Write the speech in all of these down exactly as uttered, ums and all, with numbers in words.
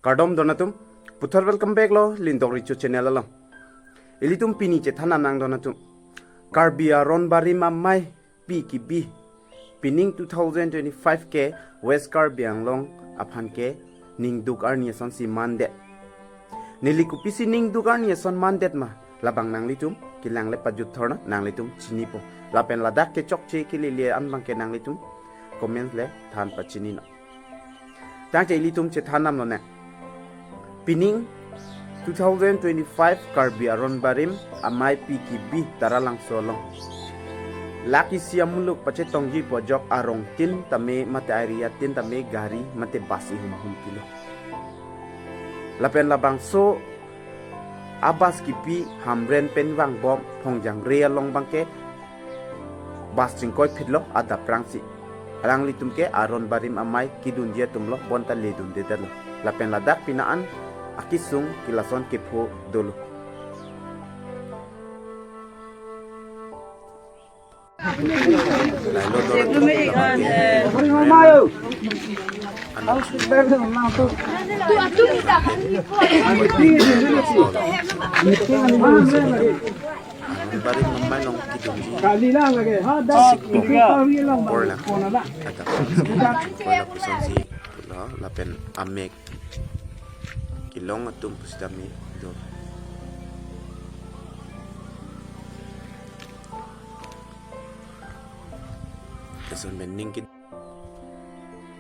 Kardom don atum, puthot welcome back lo Lindok Richo channel along. Ilitum pini chethan nangdon atum, Karbi Aron Barim Amei pi kibi, pining two thousand twenty-five ke West Karbi Anglong aphan ke ningduk arni asonsi mandet. Neli kopisi ningduk arni ason mandet ma, labang nanglitum kelang le pajut thor non, nanglitum chinipo. Lapen ladak kechokche kelele an abang ke nanglitum comment le than pachini non. Tangte ilitum chethan nanglonek. Pining two thousand twenty-five Karbi Aron Barim Amei pi kibi Taralangso along, lake isi amuluk pachetongji pu ajok arong tin tame mate area tin tame gari mate bus ihum hum kilo. Lapen labangso a-bus kipi Hamren pen vangbom Phongjangre along abang ke bus chingkoiphit lo adap prangsi. Alanglitum ke Aron Barim Amei kedunji atum lo, bonta ledundedetlo. Lapen ladak pini an akesung ke lason kepho dolo. Lailo dolo. Anak. Aron Barim Amei along kedunji. Sikpong. Porlang. Ada. Porlang pusonsi pulo lapen amek kelong atum pusitame do. Keson bening kit.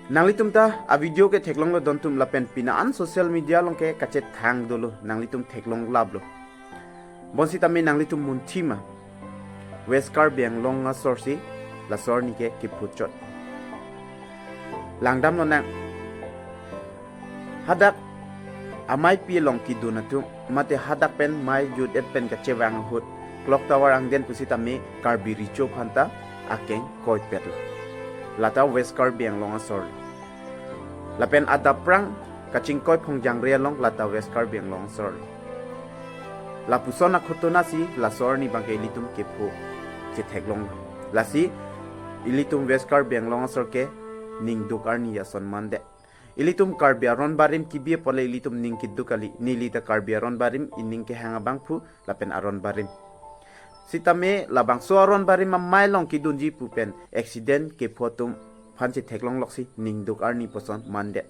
Nanglitum ta a-video ke theklonglo don atum, lapen pini an social media along ke kachethang dolo, nanglitum theklong laplo. Bonsitame nanglitum munthi ma, West Karbi Anglong asorsi laso arni ke kephochot. Langdamlonang. Hadak amei pi along kedun atum, mate hadak pen mei jut-et pen kachevang ahut, clock tower angden pusitame Karbi Recho aphanta akeng koipetlo. Lata West Karbi Anglong asor. Lapen adap prang kachingkoi Phongjangre along, lata West Karbi Anglong asor. Lapuson akhotonasi laso arni abang ke ilitum kepho chetheklong. Lasi ilitum West Karbi Anglong asor ke ningduk arni ason mandet. Ilitum Karbi Aron Barim kibi apot le ilitum ning keduk kali, neli ta Karbi Aron Barim ining kehang abangphu lapen Aron Barim. Sitame labangso Aron Barim Amei along kedunji pu pen accident kepho atum aphan chetheklongloksi ningduk arni puson mandet.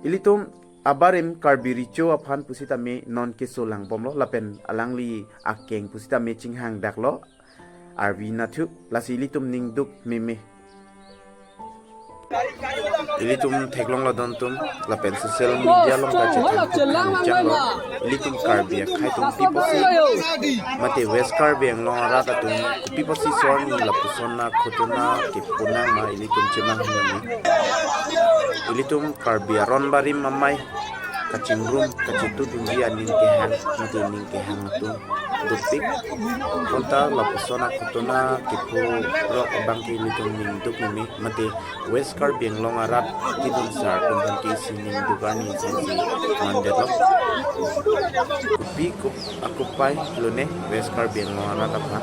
Ilitum abarim Karbi Recho aphan pusitame non keso langbomlo, lapen alangli akeng pusitame chinghangdaklo, arvi nathu, lasi ilitum ningduk meme. Ilitum theklonglo don atum, lapen social media along ta chethan kukang changlo. Ilitum Karbi akhei atum pi pusi, mate West Karbi Anglong arat atum pi pusi laso arni lapuson akhotona keponang ma ilitum chemang hini. Ilitum Karbi Aron Barim Amei kachingrum kachetudunji aning kehang, mate ning kehang atum dukpik. Bonta lapuson akhotona kepho rok abang ke ilitum ningduk meme, mate West Karbi Anglong arat kedun asar atum aphan ke isi ningduk arni asonsi mandetlo. Kopi kop-, akopai lone West Karbi Anglong arat aphan.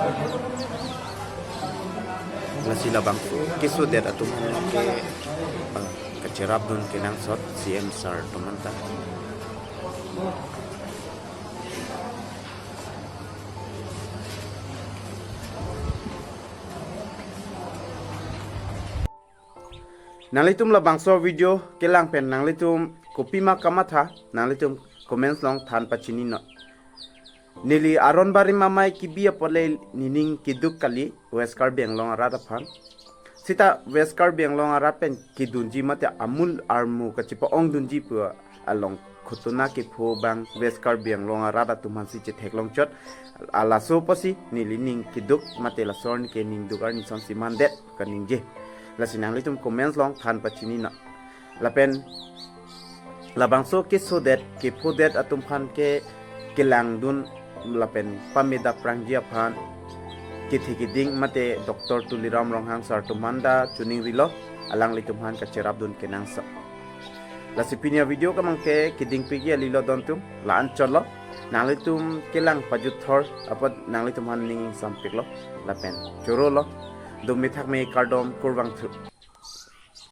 Lasi labangso kesodet atum aphan ke, eh, kacherapdun kenangsot C M sir atum anta. Nanglitum labangso video kelang pen nanglitum kopima kamatha, nanglitum comments along than pachini non. Neli Aron Barim Amei kibi apot le nening keduk kali West Karbi Anglong arat aphan. Sita West Karbi Anglong arat pen kedunji mate amul armu kachepa-ongdunji pu along khotona kepho abang West Karbi Anglong arat atum aphansi chetheklongchot. Halaso pusi neli ning keduk mate laso arni ke ningduk arni asonsi mandet kaningje. Lasi nanglitum comments along than pachini non. Lapen labangso kesodet kephodet atum aphan ke kelangdun lapen pameda prangji aphan kethe keding mate Doctor Tuliram Ronghang sir atum anta chuning rilo, alanglitum aphan kacherapdun kenangsot. Lasi pini avideo ke abang ke kedingpik ji alilo don atum, la-an chotlo. Nanglitum kelang pajut thor apot nanglitum aphan ning ingsampiklo lapen chorolo. Dum methak me, kardom, kurvangthu.